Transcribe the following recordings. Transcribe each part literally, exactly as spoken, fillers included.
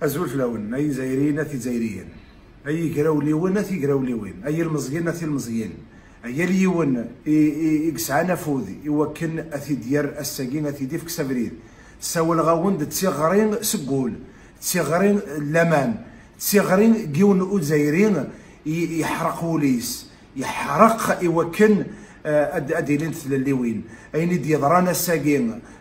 Azul fell-awen, ay Izzayriyen, a Tizzayriyin, ay Igrawliwen, a Tigrawliwin, ay Ilmeẓyen, a Tilmeẓyin, ay yal yiwen i, i, i yesɛan afud i wakken a t-id-yerr ass-agi, a t-id-ifk s abrid. Ssawaleɣ-awen-d d tiɣri seg wul, d tiɣri n laman, d tiɣri n yiwen Uzzayri i, yeḥreq wul-is, yeḥreq i wakken, eh, ad, ad ilint tlelliwin. Ayen i d-yeḍran ass-agi,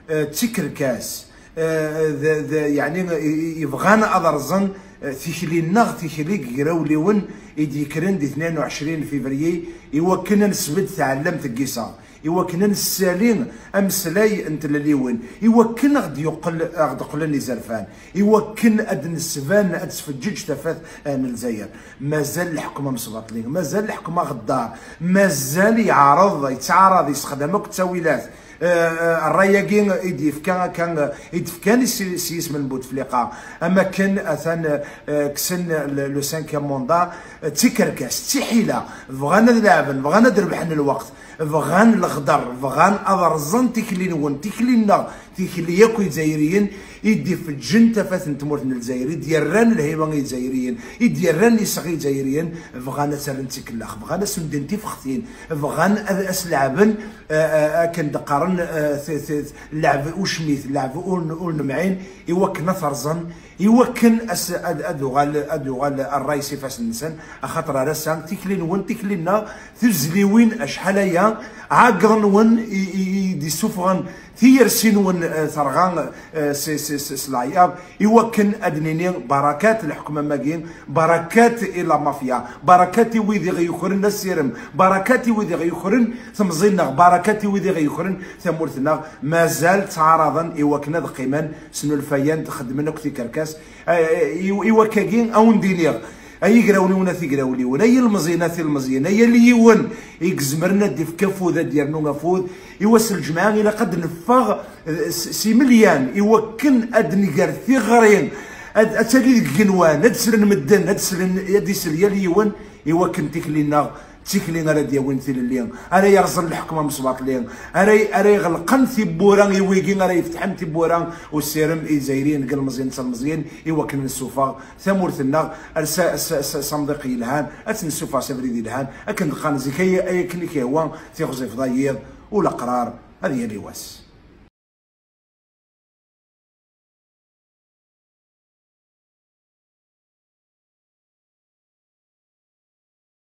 eh, d tikerkas, eh, d, d, yeɛni, i, i, yebɣan ad rẓen, eh, tikli-nneɣ, tikli n Igrawliwen i d-yekkren di tnayen u ɛecrin février, i wakken ad nesbedd taɛellamt n yiseɣ, i wakken ad nessali ameslay n tlelliwin, i wakken ad ɣ-d-yuqqel, ad ɣ-d-qqlen izerfan, i wakken ad d-nesban, ad d-tesfeǧǧeǧ tafat, eh, n Lezzayer. Mazal leḥkem amesbaṭli, mazal leḥkem aɣeddar, mazal yeɛreḍ, yettɛaraḍ, yessexdam akk ttawilat. Eh, eh, ṛṛay-agi i d-yefka akka, eh, i d-fkan s, s yisem n Butefliqa, am akken atan, eh, kksen le, le cinquième mandat, eh, d tikerkas, d tiḥila, bɣan ad leɛben, bɣan ad rebḥen lweqt, bɣan lexder, bɣan ad rẓen tikli-nwen, tikli-nneɣ, tikli akk Izzayriyen i d-ifeǧǧen tafat n tmurt n Lezzayer, i d-yerran lhiba i Izzayriyen, i d-yerran iseɣ i Izzayriyen, bɣan ad tt-rren d tikellax, bɣan ad sen-ddin tifextin, bɣan ad as-leɛben, eh, eh, akken d-qqaren, eh, t-, t-, t-, lɛeb ucmit, lɛeb ur n-, ur nemɛin, i wakken ad t-rẓen, i wakken as-, ad, ad uɣal, ad uɣal ṛṛay s ifassen-nsen, axaṭer ar ass-a tikli-nwen, tikli-nneɣ, tuzliwin acḥal aya, ɛeggeḍ-nwen i, i, i d-issufɣen tiyersi-nwen, eh, terɣa, eh, s, s, s, s leɛyaḍ, i wakken ad d-nini barakat leḥkem am-agi, barakat i la mafia, barakat i wid i ɣ-yukren asirem, barakat i wid i ɣ-yukren temẓi-nneɣ, barakat i wid i ɣ-yukren tamurt-nneɣ, mazal ttɛaraḍen i wakken ad qqimen snulfayen, xeddmen akk tikerkas, eh, i, i wakkagi a wen-d-iniɣ, ay Igrawliwen, a Tigrawliwen, ay Ilmeẓyen, a Tilmeẓyin, ay yal yiwen i izemren ad d-ifk afud, ad d-yernu afud, i wass n lǧemɛa ilaq ad neffeɣ, eh, s, s imelyan, i wakken ad nger tiɣri, ad, ad tali deg igenwan, ad slen medden, ad slen, ad isel yal yiwen, i wakken tikli-nneɣ d tikli ara d-yawin tilelli, ara yerẓen leḥkem amesbaṭli, ara, ara iɣelqen tiwwura i wigi, ara yefetḥen tiwwura usirem i Izzayriyen deg Ilmeẓyen d Tilmeẓyin, i wakken nessufeɣ tamurt-nneɣ ar s, s, s, s amḍiq yelhan, ad tt-nessufeɣ s abrid yelhan, akken d-qqaren zik, ay, ay akken i k-yehwa tiɣzifeḍ a yiḍ, ula aqrar ad yali wass.